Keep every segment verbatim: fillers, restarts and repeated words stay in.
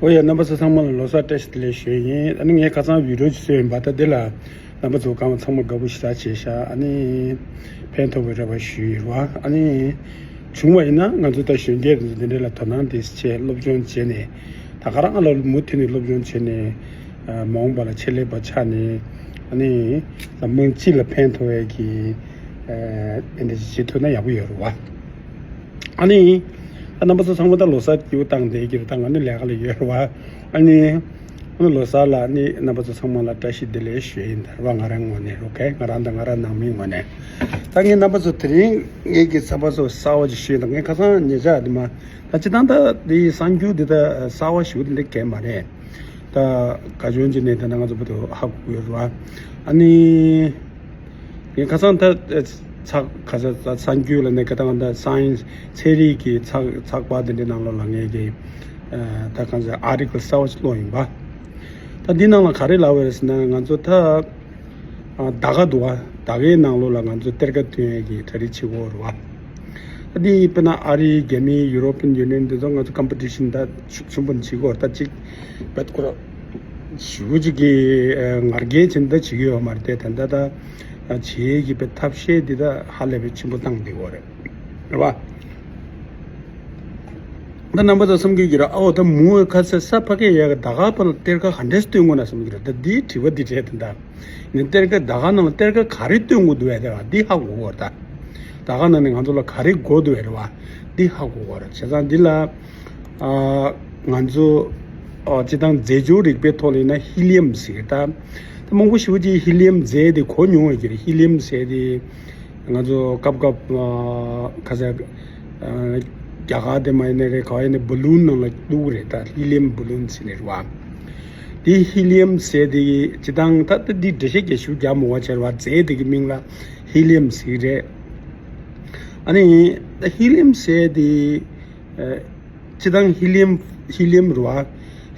ཨོ་ཡ། རྣམ་པ་ཚོ་ཚང་མ་ལ་ལོ་གསར་བཀྲ་ཤིས་བདེ་ལེགས་ཞུ་ཡིན། ཨ་ནི་ངས་ཁ་སང་བི་ཌིའོ་ཅིག་བཟོས་ཡིན་པ། ད་འདི་ལ་རྣམ་པ་ཚོ་གང་ཚང་མ་དགའ་པོ་ཞེ་དྲག་བྱས་ཤག་ཨ་ནི་ཕན་ཐོགས་པའི་རེ་བ་ཞུ་ཡི་རེད་བ། ཨ་ནི་བྱུང་བ་ཡིན་ན་ང་ཚོ་ད་གཞོན་སྐྱེས་འདི་འདྲ་ལ་དོ་སྣང་དེ་བྱས་སློབ་སྦྱོང་བྱས་ནས། ད་ག་རང་ལ་མུ་མཐུད་ནས་སློབ་སྦྱོང་བྱས་ནས། མ་འོངས་པ་ལ་ཆེད་ལས་པ་ཆགས་ནས། ཨ་ནི་ད་མི་སྤྱི་ལ་ཕན་ཐོགས་ཡས་ཀྱི་དེ་འདྲ་ཞིག་བྱེད་ཐུབ་ན་ཡག་པོ་ཡོད་རེད་བ། ཨ་ནི། ཨ། རྣམ་པ་ཚོ་ཚང་མ་ད་ལོ་གསར་སྐྱིད་པོ་བཏང་བསྡད་ཀྱི་རེད། ད་ང་ནི་ལས་ཀ་ལ་ཡོད་རེད་བ། ཨ་ནི། ཨ་ནི་ལོ་གསར་ལ་ནི་རྣམ་པ་ཚོ་ཚང་མ་ལ་བཀྲ་ཤིས་བདེ་ལེགས་ཞུ་ཡིན། ད་རེད་བ། ང་རང་ངོས་ནས་རོ་ཁེ། ང་རང་དང་ང་རང་ནང་མིའི་ངོས་ནས། ད་ངས་རྣམ་པ་ཚོ་དེ་རིང་ངེད་ཀྱི་ཚགས་པར་ཚོ་གསར་བ་ཅིག་ཞུས། ད་ངས་ཁ་སང་ཉེ་ཆར་དེ་མ། ད་སྤྱིར་བཏང་ད་དེ་གསར་འགྱུར་འདི་ད་གསར་བ་ཞུ་འདི་འདྲ་གས་མ་རེད། ད་ག་ཇོན་ཅི་ནས་ད་ང་ཚོ་བོད་དུ་ཧ་གོ་ཡོད་རེད་བ། ཨ་ནི། ངས་ཁ་སང་ད་ཚགས་ཁ་ས་ཚགས་འགྱུར་ལ་ནས་ཁ་ད་ང་ད་སའེན་སི་ཚན་རིག་གི་ཚགས་ཚགས་པར་དེ་འདྲའི་ནང་ལོགས་ལ་ངས་ཀྱི་ད་གང་ཟེར་ཨར་ཊི་ཀལ་གསར་བ་ཞིག་ཀློག་ཡིན་པ། ད་འདི་ནང་ལ་ག་རེ་ལབ་པ་རེད་ཟེར་ན། ང་ཚོ་ད་ད་ག་འདུག་བ། ད་གའི་ནང་ལོགས་ལ་ང་ཚོ་གཏེར་ཁ་ཐོན་ཡས་ཀྱི་གྲ་སྒྲིག་བྱེད་དགོས་རེད་བ། ད་འདི་དཔེར་ན་ཨ་རི། རྒྱ་མི། ཡུ་རོ་པིན་ཡུ་ནི་ཡན། འདི་ཚོ་ང་ཚོ་ཀམ་པི་ཊི་ཤན་ད་ཆེན་པོ་བྱེད་དགོས་རེད། ད་ཅིག་བེད་ཁོ་ར་ཞེ་པོ་ཅིག་གི་ངར་སྐད་ཅིག་ད་བྱེད་ཀྱི་ཡོད་མ་རེད་དེ། ད་ད་ད་བྱེད་ཀྱི་བེད་ཐབས་ཤེས་འདི་ད་ཧ་ལས་པའི་ཆེན་པོ་བཏང་བསྡད་ཡོད་རེད། རེད་བ། ད་རྣམ་པ་ཚོ་བསམ་གྱི་ཡོད་ཀྱི་རེད། ཨོ་ད་མུའུ་ཁ་ས་ས་ཕ་གི་ཡ་གི་ད་ག་པ་ལ་གཏེར་ཁ་ག་འདྲས་སྟོན་དགོས་ན་བསམ་གྱི་རེད། ད་འདིའི་དྲི་བ་འདི་དྲིས་ད་ད་ནི་གཏེར་ཁ་ད་ག་ནང་ལ་གཏེར་ཁ་ག་རེ་སྟོན་དགོས་འདུག་བས། དེ་བ་འདི་ཧ་གོ་གོ་རེད། ད་ད་ག་ནང་ནས་ང་ཚོ་ལ་ག་རེ་དགོས་འདུག་བས་རེད་བ། འདི་ཧ་གོ་གོ་རེད། བྱས་ཙང་འདི་ལ་ཨ་ང་ཚོ་ཨ་སྤྱིར་བཏང་རྫས་སྦྱོར་རིག་པའི་ཐོག་ལ་ཡིན་ན་ཧི་ལི་ཡམ་ཟེར། ད་ད་མང་པོ་ཞེ་པོ་ཅིག་ཧི་ལི་ཡམ་རྫས་དེ་གོ་མྱོང་ཡོད་ཀྱི་རེད། ཧི་ལི་ཡམ་ཟེར་དེ། ང་ཚོ་སྐབས་སྐབས་ཨ་ཁ་ས་ཨ་རྒྱ་གར་དེ་མ་ཡིན་ན་རེད། ག་བ་ཡིན་ན་བ་ལུན་ནང་ལ་བླུགས་རེད། ད་ཧི་ལི་ཡམ་བ་ལུན་ཟེར་ནས་རེད་བ། དེ་ཧི་ལི་ཡམ་ཟེར་དེ་སྤྱིར་བཏང་ད་ད་འདི་འགྲེལ་བཤད་རྒྱ་ཞུ་རྒྱག་མི་དགོས་བྱས་རེད་བ། རྫས་དེ་གི་མིང་ལ་ཧི་ལི་ཡམ་ཟེར་གི་རེད། ཨ་ནི་ད་ཧི་ལི་ཡམ་ཟེར་དེ་ཨ། སྤྱིར་བཏང་ཧི་ལི་ཡམ་ཧི་ལི་ཡམ་རེད་བ།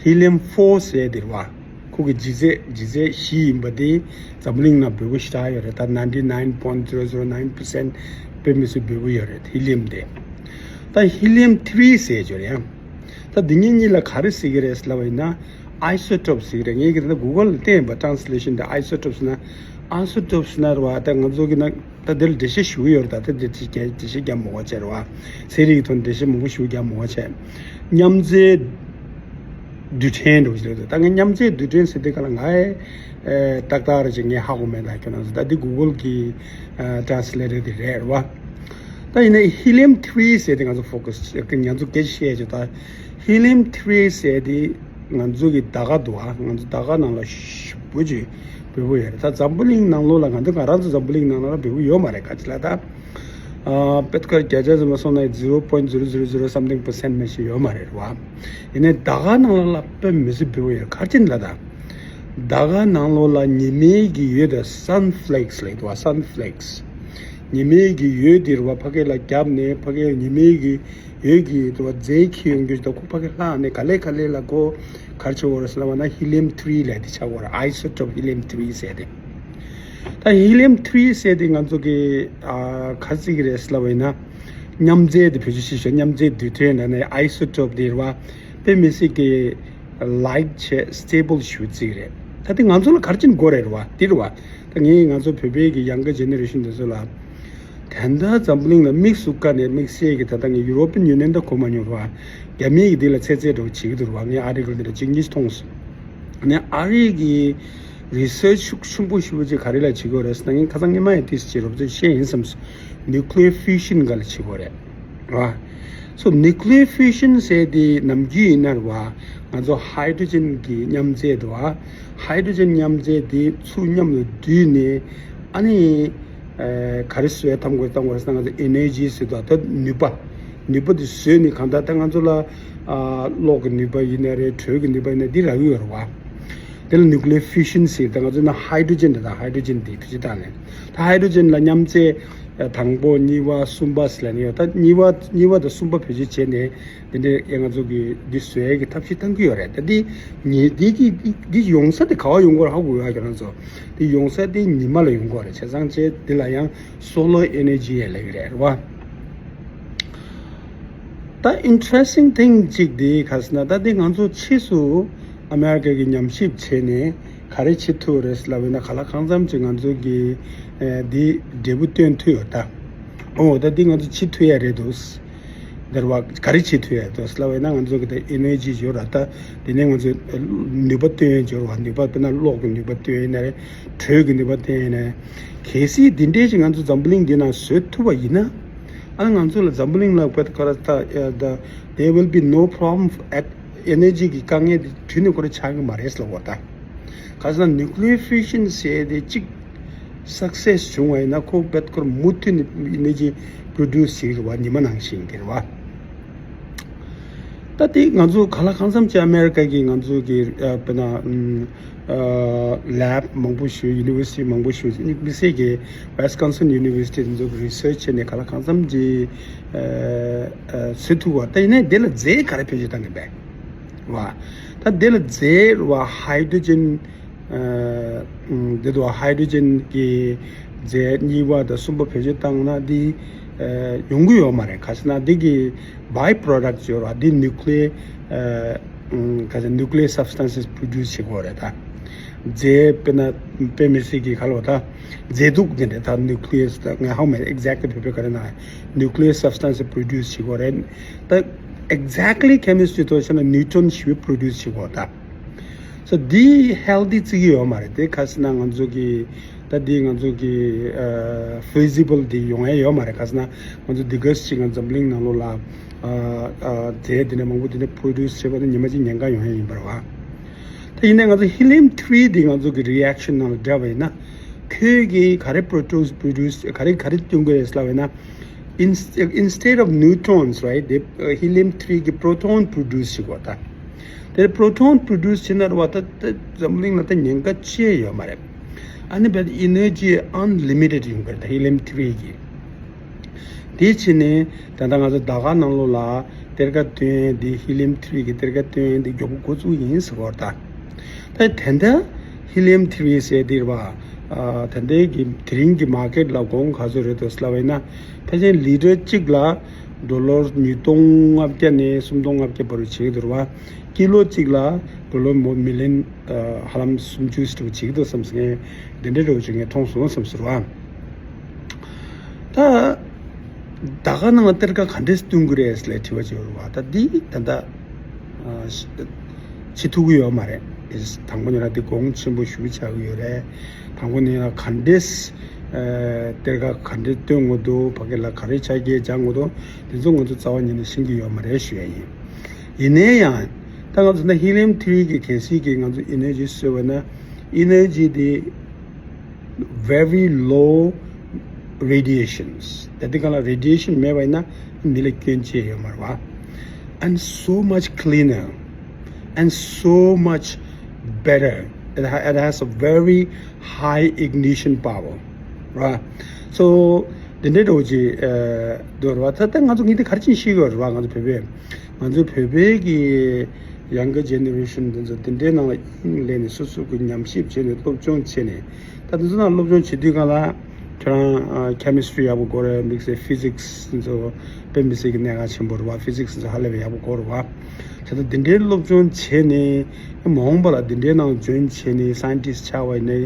ཧི་ལི་ཡམ་ཕོར་ཟེར་དེ་རེད་བ། ཁོ་གི་ལྗིད་ཚད་ལྗིད་ཚད་བཞི་ཡིན་པ་དེ་འཛམ་བུ་གླིང་ནང་འབོལ་པོ་ཞེ་དྲག་ཡོད་རེད། ད་ninety nine point zero zero nine percent དཔེ་མི་སྲིད་འབོལ་པོ་ཡོད་རེད། ཧི་ལི་ཡམ་དེ། ད་ཧི་ལི་ཡམ་ཐི་རི་ཟེར་ཅིག་ཡོད་རེད་ཡ། ད་འདི་གཉིས་གཉིས་ལ་ག་རེ་ཟེར་གི་རེད་ལབ་པ་ཡིན་ན། ཨའི་སོ་ཊོབ་ཟེར་གི་རེད། ངས་གི་ད་གུ་གལ་ལ་བལྟས་ཡིན་པ། ཊ་རན་སི་ལེ་ཤན་དེ་ཨའི་སོ་ཊོབ་ཟེར་ན། ཨའི་སོ་ཊོབ་ཟེར་ན་རེད་བ། ད་ང་ཚོ་གི་ན། ད་འདིར་འགྲེལ་བཤད་ཞུ་གི་ཡོད་རེད། ད་ད་འདིར་འགྲེལ་བཤད་འགྲེལ་བཤད་རྒྱག་མི་དགོས་བྱས་རེད་བ། ཚན་རིག་གི་ཐོག་འགྲེལ་བཤད་མང་པོ་ཞུ་རྒྱག་མི་དགོས་བྱས། མཉམ་རྫས་རྡུལ་ཕྲན་འདྲ་བོ་ཞིག་རེད། ད་ངས་མཉམ་རྫས་རྡུལ་ཕྲན་ཟེར་དུས་སྒང་ལ་ང་ཨེ་ཏག་ཏག་རེད་ཅེས་ངས་ཧ་གོ་མེད། ད་ཁྱོད་རང་ཚོ་ད་འདི་གུ་གལ་གི་ཨ་ཊ་རན་སི་ལེ་ཊར་དེ་རེད་རེད་བ། ད་ཡིན་ན་ཧི་ལི་ཡམ་ཐི་རི་ཟེར་དེ་ང་ཚོ་ཕོ་ཁ་སི་ང་ཚོ་སྐད་ཆ་བཤད་ཆོག་ད་ཧི་ལི་ཡམ་ཐི་རི་ཟེར་དེ་ང་ཚོ་གི་ད་ག་འདུག་ཨ། ང་ཚོ་ད་ག་ནང་ལ་ཞེ་པོ་ཅིག་འབོལ་པོ་ཡོད་རེད། ད་འཛམ་བུ་གླིང་ནང་ལོགས་ལ་ང་ཚོ་ང་རང་ཚོ་འཛམ་བུ་གླིང་ནང་ལ་འབོལ་པོ་ཡོད་མ་རེད། ག་ཅི་ལ་ད། ཨ་དཔེ་ཁར་བརྒྱ་ཆ་ཙམ་ལ་སོང་ན་zero point zero zero zero something percent མ་ཞིག་ཡོད་མ་རེད་བ། ཡིན་ནའི་ད་ག་ནང་ལ་ལ་དཔེ་མི་སྲིད་འབོལ་པོ་ཡོད། ག་རེ་བྱས་ནས་ལ་ད། ད་ག་ནང་ལོགས་ལ་ཉི་མའི་གི་འོད་ད་སན་ཕི་ལེག་སི་ལབ་འདུག་བ། སན་ཕི་ལེག་སི། ཉི་མའི་གི་འོད་དེ་རེད་བ། ཕ་གི་ལ་བརྒྱབ་ནས་ཕ་གི་ཉི་མའི་གི་འོད་ཀྱི་དུ་བ་རྫས་འཁྱེར་ཡོང་རྒྱུ་ཞིག་དང་། ཁོ་ཕ་གི་ལྷག་ནས་ག་ལེ་ག་ལེ་ལ་ཁོ་ག་རེ་ཆགས་ཀྱི་ཡོད་རེད་ཟེར་ལབ་པ་ན། ཧི་ལི་ཡམ་ཐི་རི་ལབ་དེ་ཆགས་ཀྱི་ཡོད་རེད། ཨའི་སོ་ཊོབ་ཧི་ལི་ཡམ་ཐི་རི་ཟེར་དེ། ད་ཧི་ལི་ཡམ་ཐི་རི་ཟེར་དེ་ང་ཚོ་གི་ཨ་ག་རེ་ཟེར་གི་རེད་ཟེར་ལབ་པ་ཡིན་ན། མཉམ་རྫས་དེ་བེད་སྤྱོད་བྱེད་ཤོག་མཉམ་རྫས་རྡུལ་ཕྲན་ལབ་ནས་ཨའི་སོ་ཊོབ་དེ་རེད་བ། དཔེ་མི་སྲིད་ཀྱི་ལའིཊ་བྱས་སི་ཊེ་བལ་ཞེ་པོ་ཅིག་རེད། ད་དེ་ང་ཚོ་ལ་ག་རེ་བྱས་ནས་དགོས་རེད་རེད་བ། དེ་རེད་བ། ད་ངས་ང་ཚོ་བོད་པའི་གི་ཡང་གི་ཇེ་ནེ་རེ་ཤན་དེ་ཚོ་ལ། ད་ལྟ་འཛམ་བུ་གླིང་ལ་དམིགས་སུ་བཀར་ནས་དམིགས་བསལ་གྱི་ད་ལྟ་ངས་ཡུ་རོ་པིན་ཡུ་ནི་ཡན་ད་གོ་མ་མྱོང་རེད་བ། རྒྱ་མིའི་གི་འདི་ལ་ཚད་ཚད་འདྲ་བོ་བྱེད་ཀྱི་འདུག་རེད་བ། ངས་ཨར་ཊི་ཀལ་འདི་འདྲ་གཅིག་གཉིས་མཐོང་སོང་། ཨ་ནི་ཨ་རི་གི་རི་སར་ཆི་ཤུགས་ཆེན་པོ་ཞེ་པོ་ཅིག་ག་རེ་ལ་བྱེད་ཀྱི་ཡོད་རེད་ཟེར་ན། ངས་ཁ་སང་སྔོན་མ་ཡང་ཏོག་ཙམ་ཅིག་རོབ་ཙམ་བཤད་ཡིན་བསམ་སོང་། ནིའུ་ཀི་ལི་ཡར་ཕིའུ་ཤན་སྒང་ལ་བྱེད་ཀྱི་ཡོད་རེད་བ། སོ་ནིའུ་ཀི་ལི་ཡར་ཕིའུ་ཤན་ཟེར་དེ་ནམ་རྒྱུན་ཡིན་ན་རེད་བ། ང་ཚོ་ཧའི་ཌྲོ་ཇན་གྱི་མཉམ་རྫས་འདུག་བ། ཧའི་ཌྲོ་ཇན་མཉམ་རྫས་དེ་ཚུར་མཉམ་དུ་བསྡུས་ནས། ཨ་ནི་ཨ་ག་རེ་བཟོས་བཏང་དགོས་བཏང་དགོས་ཟེར་ན། ང་ཚོ་ཨེ་ནར་ཇི་ཟེར་དུས་ད་ནུས་པ། ནུས་པ་དེ་བཟོས་ནས་གང་ལྟར་ད་ང་ཚོ་ལ་ཨ་གློག་གི་ནུས་པ་ཡིན་ན་རེད། དྲོད་ཀྱི་ནུས་པ་ཡིན་ན་འདི་རག་གི་ཡོད་རེད་བ། དེ་ལ་ནིའུ་ཀི་ལི་ཡར་ཕིའུ་ཤན་ཟེར། ད་ང་ཚོ་ན་ཧའི་ཌྲོ་ཇན་དེ་དང་། ཧའི་ཌྲོ་ཇན་དེ་བེད་སྤྱོད་བཏང་ནས། ད་ཧའི་ཌྲོ་ཇན་ལ་མཉམ་རྫས་དང་པོ་གཉིས་པ་གསུམ་པ་ཟེར་ལབ་ནས་ཡོད། ད་གཉིས་པ་གཉིས་པ་དང་གསུམ་པ་བེད་སྤྱོད་བྱས་ནས་དེ་འདྲའི་ང་ཚོ་གི་འདི་བཟོ་ཡས་ཀྱི་ཐབས་ཤེས་བཏང་གི་ཡོད་རེད། ད་འདི་ཉི་འདི་གི་འདི་འདི་ཡོང་ས་དེ་ག་བ་ཡོང་གི་ཡོད་རེད་ཧ་གོ་ཡོད་ཨ། ཁྱོད་རང་ཚོ་འདི་ཡོང་ས་དེ་ཉི་མ་ལ་ཡོང་གི་ཡོད་རེད། བྱས་ཙང་བྱས་འདི་ལ་ཡང་སོ་ལར་ཨེ་ནར་ཇི་ཡ་ལབ་ཀྱི་རེད་བ། ད་interesting thing གཅིག་དེ་ག་ཟེར་ན། ད་དེ་ང་ཚོ་ཕྱིས་སུ་ཨ་མེ་རི་ཀ་གི་ཉམས་ཞིབ་བྱས་ནས་ག་རེ་བྱེད་ཐུབ་རེད་ལབ་ན། ག་ལ་གང་འཚམ་ཅིག་ང་ཚོ་གི་ཨེ་འདི་འབྲས་བུ་སྟོན་ཐུབ་ཡོད་ད། ཨོ་ད་འདི་ང་ཚོ་བྱེད་ཐུབ་ཡ་རེད་འདུག་འདིར་བ་ག་རེ་བྱེད་ཐུབ་ཡ་འདུག་ལབ་ན། ང་ཚོ་གི་ད་ཨེ་ནར་ཇི་ཡོད་ར། ད་དེ་ནས་ང་ཚོ་ནུས་པ་སྟོན་ཡོད་ར། ནུས་པ་དཔེར་ན་གློག་གི་ནུས་པ་སྟོན་ཡིན་ན་རེད། དྲོད་ཀྱི་ནུས་པ་སྟོན་ཡིན་ན་རེད། གལ་སྲིད་འདི་འདྲས་ཅིག་ང་ཚོ་འཛམ་བུ་གླིང་འདི་ནང་བཟོ་ཐུབ་པ་ཡིན་ན། ཨ་ང་ཚོ་ལ་འཛམ་བུ་གླིང་ལ་བེད་ཁོ་ར་ད་ད། There will be no problem at energy གི་དཀའ་ངལ་དེ་དུས་ནས་ཁོ་ར་ཆགས་ཀྱི་མ་རེད་ལབ་པ་ད། ག་ཟེར་ན་nuclear fusion ཟེར་དེ་གཅིག་success བྱུང་བ་ཡིན་ན་ཁོ་བེད་ཁོ་ར་མུ་མཐུད་ནས་energy produce བྱེད་ཀྱི་རེད་བ། ཉི་མ་ནང་བཞིན་གྱི་རེད་བ། ད་དེ་ང་ཚོ་ག་ལ་གང་འཚམ་ཅིག་ཨ་མེ་རི་ཀ་གི་ང་ཚོ་གི་ཨ་དཔེར་ན་ཨམ་ཨ་lab མང་པོ་ཞིག་university མང་པོ་ཞིག་དམིགས་བསལ་གྱི་Wisconsin University དེ་ཚོ་གི་research བྱས་ནས་ག་ལ་གང་འཚམ་ཅིག་ཨ་ཨ་བཟོ་ཐུབ་པ། ད་ཡིན་ནའི་དེ་ལ་རྫས་ག་རེ་བེད་སྤྱོད་བཏང་གི་འདུག་བ། ད་དེ་ལ་རྫས་བ་hydrogen ཨ་ཨམ་དེ་དུ་hydrogen གི་རྫས་གཉིས་པ་དང་གསུམ་པ་བེད་སྤྱོད་བཏང་ན་འདི་ཨ་ཡོང་གི་ཡོད་མ་རེད། ག་ཟེར་ན་འདི་གི་by product ཡོད་ར། འདི་nuclear ཨ་ཨམ་ག་ཟེར་nuclear substances produce བྱེད་དགོས་རེད་ད། རྫས་དཔེར་ན་དཔེ་མི་སྲིད་ཀྱི་ག་ལ་བ་ད་རྫས་དུག་དེ་འདྲ་ད་nuclear ད་ང་ཧ་མ་exactly བོད་པའི་ག་རེ་ན་nuclear substances produce བྱེད་དགོས་རེད། ད་exactly chemistry ཐོག་བཤད་ན་neutron ཞིག་produce བྱེད་དགོས་ད། So འདི་healthy བརྩི་གི་ཡོད་མ་རེད། དེ་ག་ཟེར་ན་ང་ཚོ་གི་ད་འདི་ང་ཚོ་གི་ཨ་feasible འདི་ཡོང་ཡ་ཡོད་མ་རེད། ག་ཟེར་ན་ང་ཚོ་འདི་ག་ཞིག་ང་འཛམ་གླིང་ནང་ལོགས་ལ་ཨ་ཨ་རྫས་འདི་འདྲ་མང་པོ་འདི་འདྲ་produce བྱེད་པ་ནི་ཉི་མ་གཅིག་ཉེན་ཁ་ཡོང་ཡ་ཡིན་པ་རེད་བ། ད་ཡིན་ན་ང་ཚོ་helium three འདི་ང་ཚོ་གི་reaction ནང་ལ་བསྒྲལ་བ་ཡིན་ན། ཁོས་གི་ག་རེ་produce produce ག་རེ་ག་རེ་སྟོན་གི་རེད་ལབ་ཡིན་ན། Inst- instead of neutrons, right, they uh, helium three གི་proton produce བྱེད་དགོས་ད། དེ་proton produce བྱེད་ན་ར་བ་ད་ད་འཛམ་གླིང་ལ་ད་ཉེན་ཁ་ཅི་ཡང་ཡོད་མ་རེད། ཨ་ནི་བས་energy unlimited ཡོང་གི་རེད་ད་helium three གི། དེ་ཕྱིན་ནས་ད་ལྟ་ང་ཚོ་ཟླ་ཁ་ནང་ལོགས་ལ་གཏེར་ཁ་བཏོན་ཡས་འདི་helium three གི་གཏེར་ཁ་བཏོན་ཡས་འདི་མགྱོགས་པོ་འགོ་བཙུགས་ཡིན་ཟེར་གོ་ད། ད་དེ་འདྲ་helium three ཟེར་འདི་རེད་བ། ཨ་ད་ལྟའི་གི་དེ་རིང་གི་market ལ་གོང་ག་ཚོད་རེད་འདུག་ལབ་པ་ཡིན་ན། ཕལ་ཆེར་ལི་ཊར་གཅིག་ལ་ཌོ་ལར་ཉིས་སྟོང་ལྔ་བརྒྱ་ནས་སུམ་སྟོང་ལྔ་བརྒྱ་བར་དུ་བྱེད་ཀྱི་འདུག་རེད་བ། ཀི་ལོ་གཅིག་ལ་ཌོ་ལར་མོ་མི་ལི་ཡོན་ཨ་ཧ་ལམ་སུམ་ཅུ་ཙམ་བྱེད་ཀྱི་འདུག་བསམ་སོང་ངས། འདི་འདྲ་འདྲ་བོ་ཅིག་ངས་མཐོང་སོང་བསམ་ཟེར་བ། ད་ད་ག་ནང་ལ་གཏེར་ཁ་ག་འདྲས་བཏོན་གི་རེད་ལས་དྲི་བ་ཅིག་ཡོད་རེད་བ། ད་འདི་ད་ལྟ་ཨ་བྱེད་ཐུབ་ཀྱི་ཡོད་མ་རེད། དང་པོ་ཉིད་ལ་འདི་གོང་ཆེན་པོ་ཞེ་པོ་ཆགས་ཀྱི་ཡོད་རེད། དང་པོ་ཉིད་ལ་ག་འདྲས་ཨ་གཏེར་ཁ་ག་འདྲས་བཏོན་དགོས་འདུག་ཕ་གི་ལ་ག་རེ་ཆ་རྐྱེན་སྦྱང་དགོས་འདུག་འདི་ཚོ་ང་ཚོ་རྩ་བ་ཉིད་ནས་ཤེས་ཀྱི་ཡོད་མ་རེད་ཞུ་ཡ་ཡིན། ཡིན་ནའི་ཡང་ད་ང་ཚོ་ད་helium three གི་གལ་སྲིད་ཀྱི་ང་ཚོ་energy བཟོས་པ་ན་energy དེ་very low radiations ད་དེ་ག་ལ་radiation མེད་པ་ཡིན་ན་མི་ལ་སྐྱོན་ཅི་ཡོད་མ་རེད་བ། And so much cleaner and so much better. It, ha- it has a very high ignition power, right? So དེ་འདྲའི་འདྲ་བོ་ཅིག་ཨ་འདུག་རེད་བ། ད་ལྟ་ང་ཚོ་ངས་དེ་ག་རེ་བྱས་ཤེས་ཀྱི་ཡོད་རེད་བ། ང་ཚོ་བོད་པས་ང་ཚོ་བོད་པའི་གི་younger generation དེ་ཚོ་དེ་འདྲའི་ནང་ལ་དབྱིངས་སླེབས་ནས་སོ་སོ་གི་ཉམས་ཞིབ་བྱས་ནས་སློབ་སྦྱོང་བྱས་ནས། ད་དེ་ཚོ་ནང་སློབ་སྦྱོང་བྱེད་དུས་སྒང་ལ་ཁྱོད་རང་ཨ་chemistry ཡག་པོ་དགོས་རེད། དམིགས་བསལ་physics དེ་ཚོ་དཔེ་མི་སྲིད་ཀྱི་གནད་འགག་ཆེན་པོ་རེད་བ། physics དེ་ཚོ་ཧ་ལས་པའི་ཡག་པོ་དགོས་རེད་བ། བྱས་ཙང་དེ་འདྲའི་སློབ་སྦྱོང་བྱས་ནས་མ་འོངས་པ་ལ་དེ་འདྲའི་ནང་join བྱས་ནས་scientist ཆགས་པ་ཡིན་ནའི་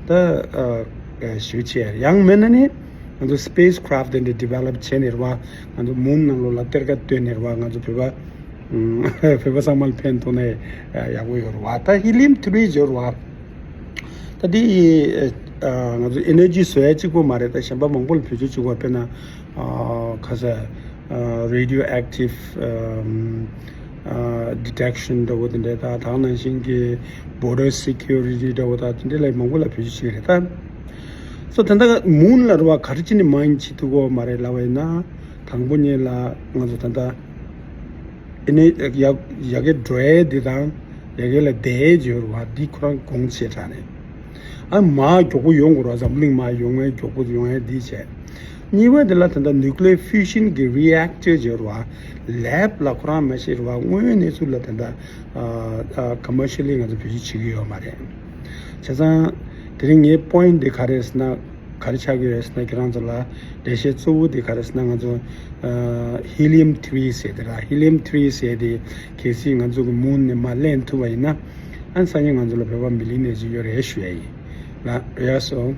ད་ཨ་ཞུ་བྱས་ཡང་མིན་ན་ནི་ང་ཚོ་spacecraft དེ་འདྲ་develop བྱས་ནས་རེད་བ། ང་ཚོ་moon ནང་ལོགས་ལ་གཏེར་ཁ་བཏོན་ནས་རེད་བ། ང་ཚོ་བོད་པ་ཨུམ་བོད་པ་ཚང་མ་ལ་ཕན་ཐོགས་ན་ཡག་པོ་ཡོད་རེད་བ། ད་helium three ཡོད་རེད་བ། ད་འདི་ཨ་ང་ཚོ་energy བཟོ་ཡ་གཅིག་པོ་མ་རེད། ད་གཞན་པ་མང་པོ་ལ་བེད་སྤྱོད་བྱེད་དགོས། དཔེར་ན་ཨ་ཁ་ས་ཨ་radioactive ཨམ་ཨ་detection འདྲ་བོ་དེ་འདྲ། ད་དེ་ནང་བཞིན་གྱི་border security འདྲ་བོ་ད་དེ་འདྲ་ལ་མང་པོ་ལ་བེད་སྤྱོད་བྱེད་ཀྱི་རེད་ད། སོ་ད་ལྟ་moon ལ་རེད་བ། ག་རེ་བྱས་ནས་mine བྱེད་ཐུབ་ཀྱི་ཡོད་མ་རེད་ལབ་པ་ཡིན་ན། དང་པོ་ཉིད་ལ་ང་ཚོ་ད་ལྟ་ཨེ་ནི་ཡ་ཡ་གི་འགྲོ་ཡས་འདི་དང་ཡ་གི་ལ་བསྡད་ཡས་ཡོད་རེད་བ། འདི་ཁོ་རང་གོང་ཆེ་དྲགས་ནས། ཨ་མར་མགྱོགས་པོ་ཡོང་དགོས་རེད་བ། འཛམ་གླིང་མར་ཡོང་ཡས་མགྱོགས་པོ་ཡོང་ཡས་འདི་བྱས། གཉིས་པ་འདི་ལ་ད་ལྟ་nuclear fusion གི་reactor ཡོད་རེད་བ། lab ལ་ཁོ་རང་མ་ཤེས་རེད་བ། དངོས་ཡོད་གནས་ཚུལ་ལ་ད་ལྟ་ཨ་ཨ་commercially ང་ཚོ་བེད་སྤྱོད་བྱེད་ཀྱི་ཡོད་མ་རེད། བྱས་ཙང་དེ་རིང་ངའི་point འདི་ག་རེ་ཟེར་ན། ག་རེ་ཆགས་ཀྱི་རེད་ཟེར་ན། ཁྱེད་རང་ཚོ་ལ་འགྲེལ་བཤད་གཙོ་བོ་དེ་ག་རེ་ཟེར་ན། ང་ཚོ་ཨ་ཧི་ལི་ཡམ་ཐི་རི་ཟེར་དེ་ར། ཧི་ལི་ཡམ་ཐི་རི་ཟེར་དེ་གལ་སྲིད་ང་ཚོ་གི་མུན་ནས་མར་ལེན་ཐུབ་པ་ཡིན་ན། ཨ་ནི་སང་ཉིན་ང་ཚོ་ལ་བོད་པ་མི་ལི་ནེ་ཅིག་ཡོད་རེད་ཞུ་ཡ་ཡིན་ལ། ཡ་སོ།